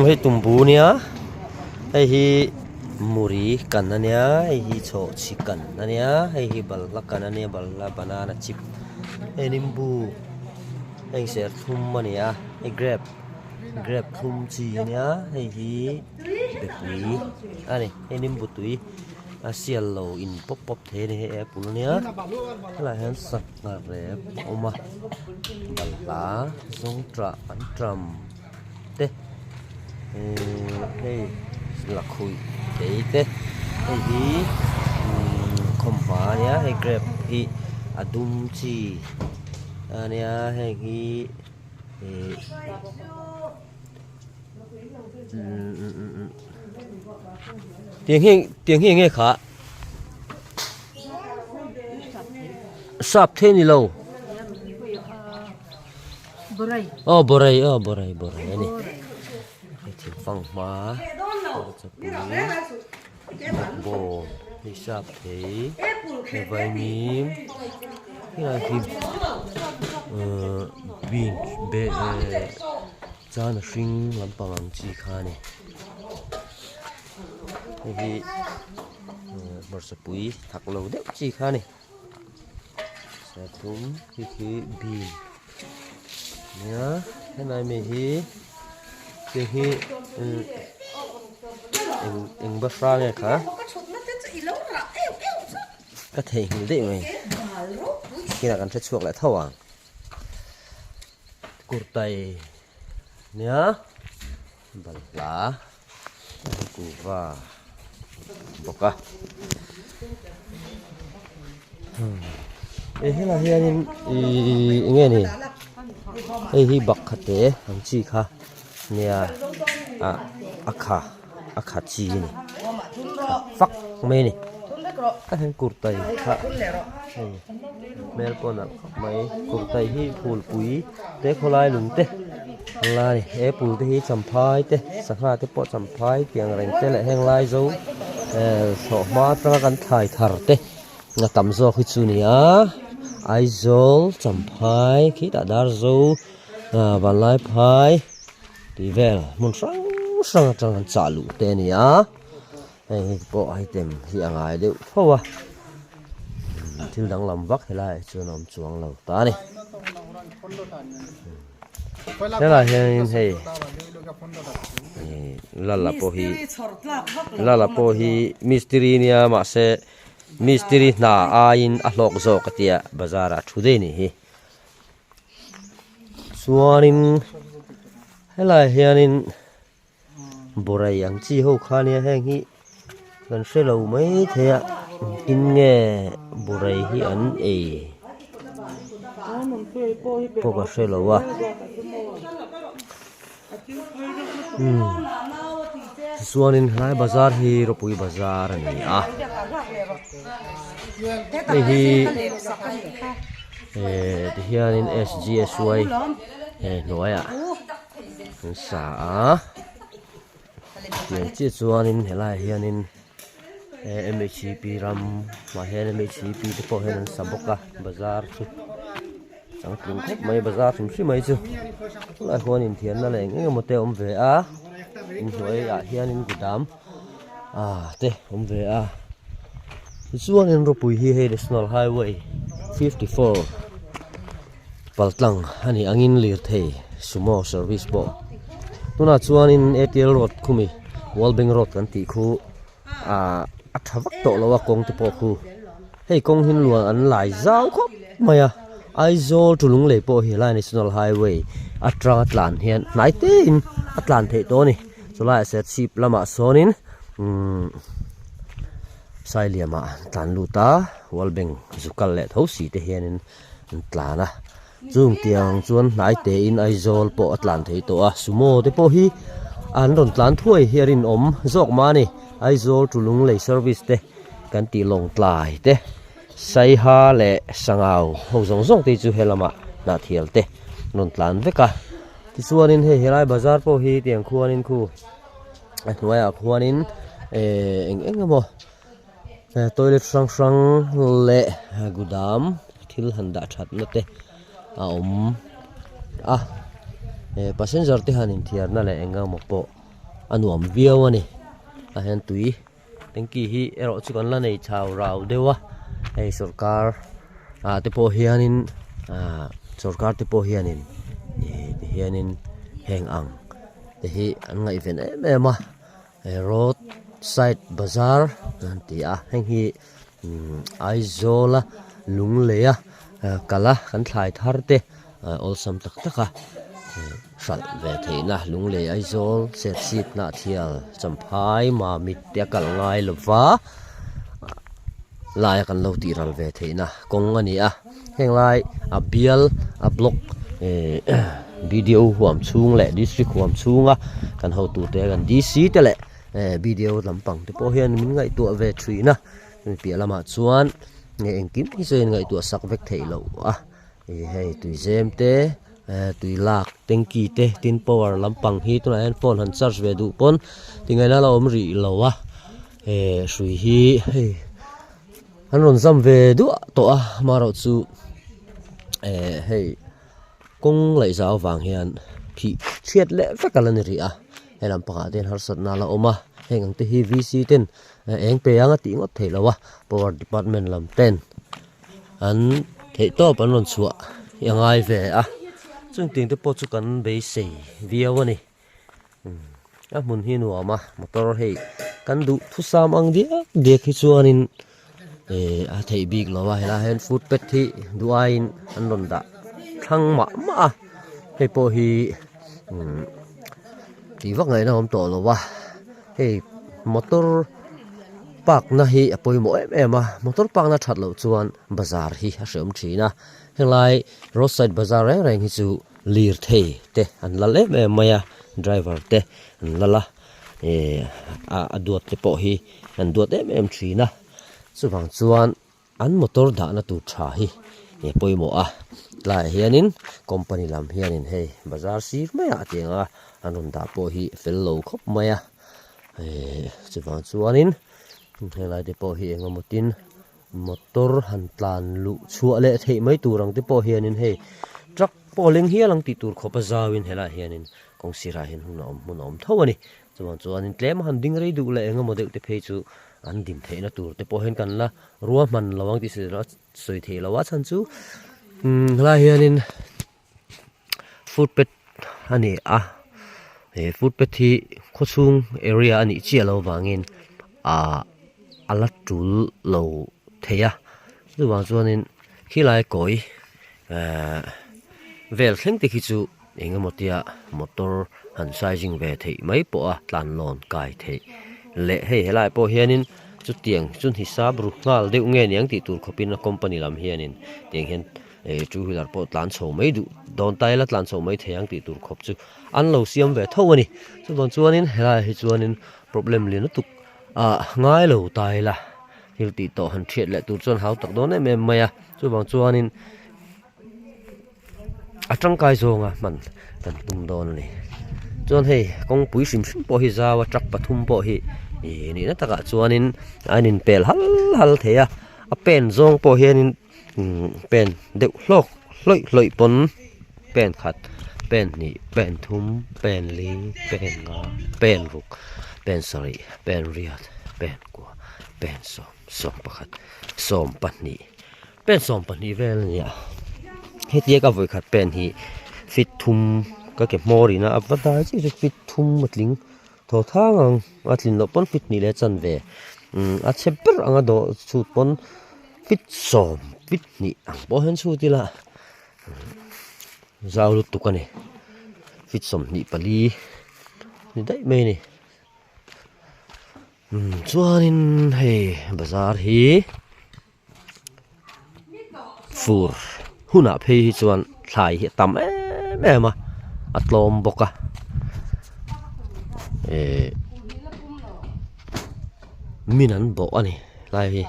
Hei tumbu nia hei hi muri kan ania hei hi chhawhchhi kan ania hei hi balhla kan ania balhla banana chip hei nimbu heng serthlum ani a hei grape grape thlum chi ania hei hi bepui ani hei nimbu tui a sial lo in pawp pawp thei ani hei apple ania helaiah hian sangha rep a awm a balhla zawngṭah anṭam te ihh hei lakhuih tei te hei hi umm khawmhma ania hei grape hi a dum chi ania heng hi ihh umm tiang hi tiang hi enge khah sap thei a ni lo. Aw borai aw borai borai a ni hei thing fanghma chapui bawkbawn hei sap thei hei vaimim helai hi uhh bean be ehh chana hring lampang ang chi kha a ni hei hi uhh hmarcha pui thak lo deuh chi kha a ni. Serthlum khi khi bean nia helai mi hi hei hi eng eng bahra nge kha ka theihnghilh daih mai kinah kan hre chhuak leh tho ang kurtai nia balhla kuhva bawk a eh helai hianin ihh eng nge ni hei hi bakhate ang chi kha nia ah a kha a kha chi a ni fak mai a ni a then kurtai kha hei hmel pawh a nalh khawp mai kurtai hi phulpui te khawlai lung te lai apple te hi champhai te sangha te pawh champhai tiang reng te leh heng lai zo eh thlawhhma atanga kan thlai thar te a tam zawk hi chu a ni a Aizawl champhai khitah Darzo ah Vanlaiphai tih vel hmun hrang hrang atang an chah luh te a ni a hei hi pawh item hi a ngai deuh tho a thil danglam vak helaiah chuan a awm chuang lo ta a ni helaiah hianin hei ih lala pawh hi lala pawh hi mistiri nia mahse mistiri hna aiin a hlawk zawk a tia bazar ah thu daih a nih hi. Chuanin helaiah hianin borai ang chi ho kha nia heng hi kan hre lo mai thei a engtin nge borai hi an ei pawh ka hre lo a umm tichuanin helai bazar hi rawpui bazar a ni a hei hi. Ehh tihianin SGSY he hnuaiah an sa a tiang chiah chuanin helaiah hianin MHCP ram ah hian MHCP te pawh hian an sa bawk a bazar chu changtlung khawp mai bazar hrim hrim mai chu tunah hian inthiarna leh eng eng emaw te a awm ve a inhnuaiah hianin gudam ah te awm ve a tichuanin rawpui hi hei national highway 54 paltlang a nih angin lirthei sumo service pawh tunah chuanin atl road khumi world bank road kan tih khu ah a tha vak tawh lo a kawng te pawh khu hei kawng hi luan an lai zau khawp mai a Aizawl to Lunglei pawh hi helai national highway atanga tlan hian hnai tein a tlan theih tawh a ni. Chulaiah Serchhip lamah sawnin umm Sailiamah an tlan lut a, World Bank zu kal leh tho si te hianin an tlan a, chung tiang chuan hnai tein Aizawl pawh a tlan thei tawh a, Sumo te pawh hi an rawn tlan thuai hi a rinawm zawk mah a ni, Aizawl to Lunglei service te kan tih lawngtlai te. Saiha leh Sangau ho zawng zawng te chu helamah hnahthial te rawn tlan vek a tichuanin hei helai bazar pawh hi tiang khuanin khu a hnuaiah khuanin ehh eng eng emaw toilet hrang hrang leh gudam thil han dah that na te a awm a passenger te han inthiarna leh eng emaw pawh. a nuam viau a ni tah hian tui tanky hi erawh chu kan la nei chau rau deuh a hei sawrkar ah te pawh hianin ah sawrkar te pawh hianin ih ti hianin heng ang te hi an ngaihven em em a he road side bazar an ti a heng hi umm Aizawl a Lunglei a kal a kan thlai thar te awlsam tak tak a hralh ve theihna Lunglei Aizawl Serchhip Hnahthial Champhai Mamit te a kalh ngai lova laia kan lo tih ral ve theihna kawng a ni a heng lai a bial a block ehh B_D_O huam chhung leh district huam chhunga kan hotute kan D_C te leh ehh B_D_O lampang te pawh hian min ngaihtuah ve thin a hemi piah lamah chuan nge engkim hi chu a inngaihtuah sak vek theih loh a ih hei tui zem te eh tui lak tanky te tin power lampang hi tunah hian phone han charge ve duh pawn tingaihna la awm rih lo a eh hrui hi hei an rawn zam ve duah tawh a amaherawhchu eh hei. Kawng laihzau vang hian phih chhiat leh vek a la ni rih a, he lam pangah te hian harsatna a la awm a, heng ang te hi V_C ten eng pe ang a tih ngawt theih loh a, power department lam ten an theih tawp an rawn chhuah hi a ngai ve a, chungting te pawh chu kan beisei viau a ni. A hmun hi nuam a motor hei kan duh thusam ang diak diak hi chuanin eh a theih bik lo a helaiah hian footpath hi duh aiin an rawn dah thlang mah mah a hei pawh hi umm tih vak ngaihna a awm tawh lo a hei motor park na hi a pawimawh em em a motor park na that loh chuan bazar hi a hreawm thin a henglai roadside bazar reng reng hi chu. Lirthei te an lal em em mai a driver te an lal a eh a duat te pawh hi an duat em em thin a chuvang chuan an motor dahna tur tha hi a pawimawh a tlaiah hianin company lam hianin hei bazar sir maiah a tiang a an rawn dah pawh hi fel lo khawp mai a eh chuvang chuanin helai te pawh hi eng emaw tin. Motor han tlan luh chhuah leh theih mai tur ang te pawh hianin hei truck pawh a leng hial ang tih tur khawp a zauin helaiah hianin kawng sirah hian hun a awm hmun a awm tho a ni. Chuvang chuanin tlem a han ding rei duh leh eng emaw deuh te phei chu an din theihna tur te pawh hian kan la ruahman lo ang tih sawi theih loh a chhan chu umm helaiah hianin footpath a ni a he footpath hi khawchhung area a nih chiah loh avangin ahh a la tul lo thei a chuvang chuanin khilai kawi ehh vel thleng te khi chu eng emaw tia motor han sizing ve theih mai pawh a tlan lawn kai theih leh hei helaiah pawh hianin chutiang chu hisap ru nghal deuh nge niang tih tur khawpin a company lam hianin tiang hian. Eh two wheeler pawh tlan chho mai duh dawn ta ila tlan chho mai thei ang tih tur khawp chu an lo siam ve tho a ni chuvang chuanin helaiah hi chuanin problem lian lutuk ah ngai lo ta ila thil tih tawh han thiat leh tur chuan hau tak dawn em em mai a chuvang chuanin a tangkai zawnga hman kan tum dawn a ni chuan hei kawngpui hrim hrim pawh hi zau a truck pathum pawh hi ih nihna takah chuanin a inpel hal hal thei a a pen zawng pawh hianin. Umm pen deuh hlawk hlawih hlawih pawn pen khat pen hnih pen thum pen li pen nga pen ruk pen sarih pen riat pen kua pen sawm sawm pakhat sawm pahnih pen sawm pahnih vel a ni a hetiang ka vawi khat pen hi feet thum ka ke hmawr in a a va dai chiah chu feet thum a tling thaw thang ang a tlin loh pawn feet hnih leh a chanve umm a chhe ber ang a dawh chhut pawn. Fit sawm fit hnih ang pawh hian chhut ila zau lutuk a ni fit 24 ni daih mai a ni umm chuanin hei bazar hi fur hunah phei hi chuan thlai hi a tam em em a a tlawm bawk a eh min an bawh a ni lai hi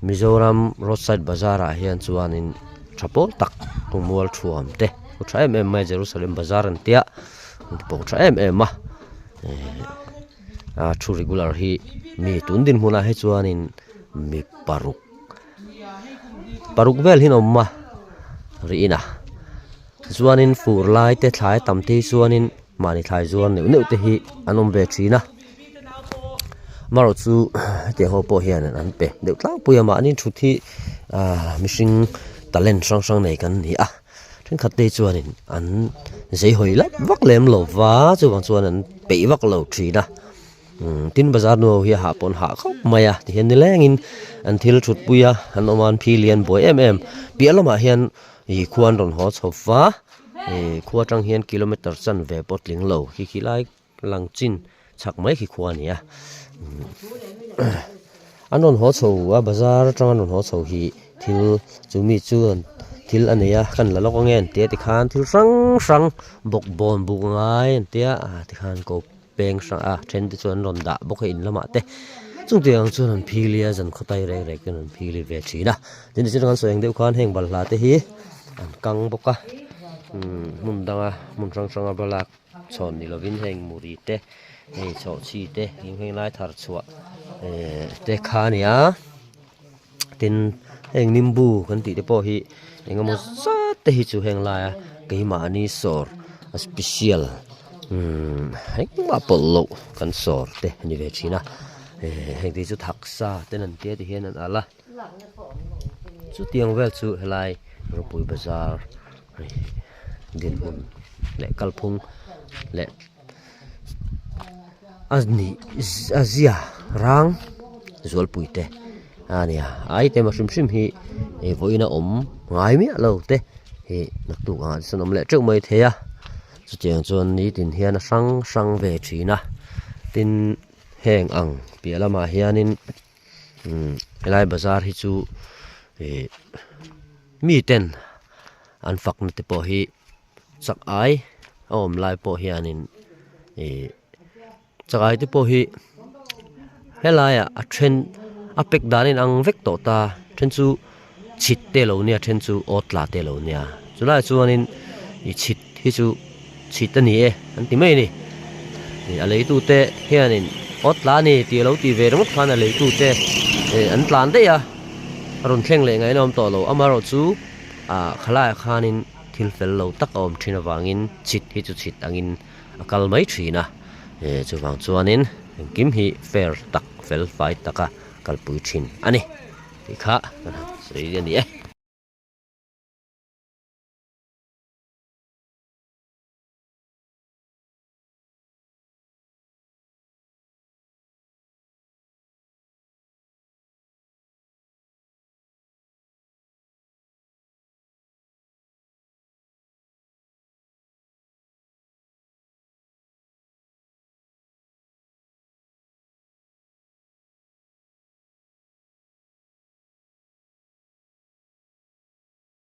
Mizoram roadside bazar ah hian chuanin tha pawl tak mual thuam te a tha em em mai a Jerusalem bazar an tia an ti pawh tha em em a eh a thu regular hi mi tun dinhmunah hi chuanin mi paruk paruk vel hi an awm a rih in a chuanin fur lai te thlai tam te hi chuanin. Mahni thlai zuar neuh neuh te hi an awm ve thin a amaherawh chu hetiang ho pawh hian an pe deuh tlangpui a mahni thut hi ahh mihring talent hrang hrang nei kan ni a thenkhat te chuanin an zei hawi lap vak lem lo va chuvang chuan an peih vak lo thin a umm tin bazar nu ho hi a hah pawh an hah khawp mai a tihian nilengin an thil thut pui a an awm a an phili an buai em em piah lamah hian ih khua an rawn haw chho va. Ih khua atang hian kilometer chanve pawh tling lo khi khi lai lang chin chhak mai khi khua a ni a an rawn haw chho a bazar atang an rawn haw chho hi thil chu mi chuan thil a nei a kan la lawk ange an tia tikhan thil hrang hrang bawkbawn buk ngai an tia ah tikhan ko peng hrang a then te chuan an rawn dah bawk a in lamah te chungte ang chuan an phili a zan khaw tai reng reng ten an phili ve thin a tin tichuan kan sawi ang deuh khan heng balhla te hi an kang bawk a umm hmun danga hmun hrang hranga balak chhawn ni lovin heng muri te hei chhawhchhi te eng heng lai thar chhuah ehh te kha a ni a tin heng nimbu kan tih te pawh hi eng emaw zat te hi chu heng laia keimahni sawr a special umm engmah pawlh loh kan sawr te a ni ve thin a ehh heng te hi chu thaksa ten an tia ti hian an alh a chutiang vel chu helai rawpui bazar dinhmun leh kalphung leh a nih a zia rang zualpui te a nia a item a hrim hrim hi ih vawiin a awm ngai miah lo te hi naktuk angah te chuan a awm leh teuh mai thei a chutiang chuan nitin hian a hrang hrang ve thin a tin heng ang piah lamah hianin umm helai bazar hi chu ih miten an fakna te pawh hi. Chak ai a awm lai pawh hianin ih chak ai te pawh hi helaiah a then a pack dan a inang vek tawh ta then chu chhit te lo nia then chu awt tla te lo nia chulaiah chuanin ih chhit hi chu chhit a ni e an ti mai a ni ih a leitute hianin awt tla a ni tih a lo tih ve ringawt khan a leitute ih an tlan daih a a rawn thleng leh ngaihna a awm tawh lo amaherawhchu ah khalaiah khanin. Thil fel lo tak a awm thin avangin chhit hi chu chhit angin a kal mai thin a, eh chuvang chuanin engkim hi fair tak fel fai taka kalpui thin a ni tih kha kan han sawi a ni e.